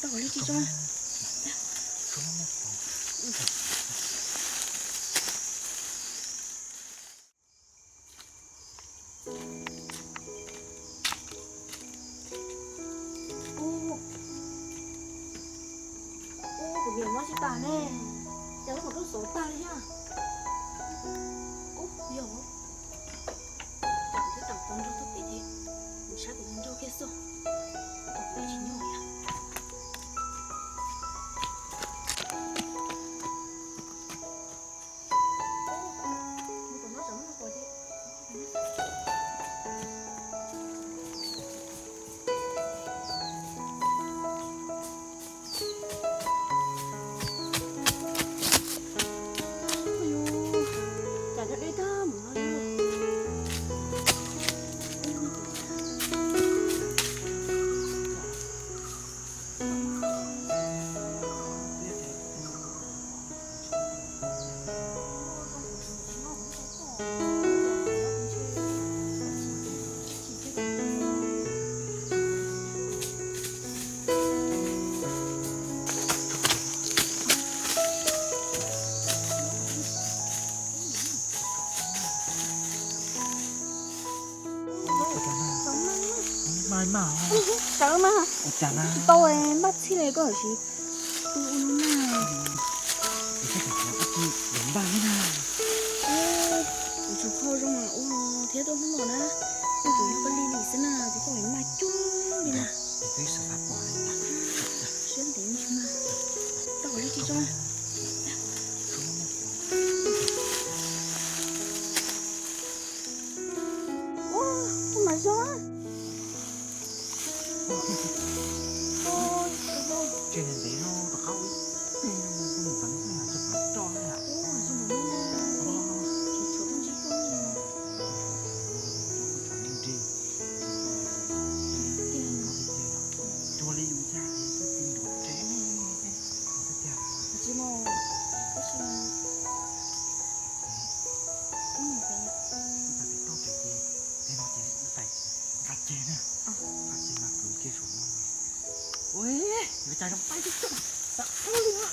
Tau li tsis tso. Ub, kuv niam muab tsis tas ne, cas lub qhov rooj xov tag li thiab. Ub, yog, ces kuv twb tawm tau nrog tuaj pem ces kuv saib kuv nrog kiag xwb, kuv tsis nyob li. Cas deb tag mus no. Sawv mas, tsis tau npaj txhij li koj hais tias tu ua no na. Kuv tsuas kho zoo mas ua thiab tuaj hnub no na, kuv tsuas yog koj li li xwb na, ces koj mas coob li na. Siab ntev tsis mas, tau li tsis tso. Ua, ua mas zoo. Tsev ntev no rov qab ua ib teg no mus ntxeev xwb, tsis pom roj li. Cuag li yus yag li twb ti nrov tsev xwb tiag. Tsis mus, tab sis ib nyuag pem, ib nyuag pem toj pem ces, pem no ces ib pem nqa ceg na, nqa ceg mas kwv kiag saum no. Ua, yuav cas zoo pab coob coob, xav ua li no.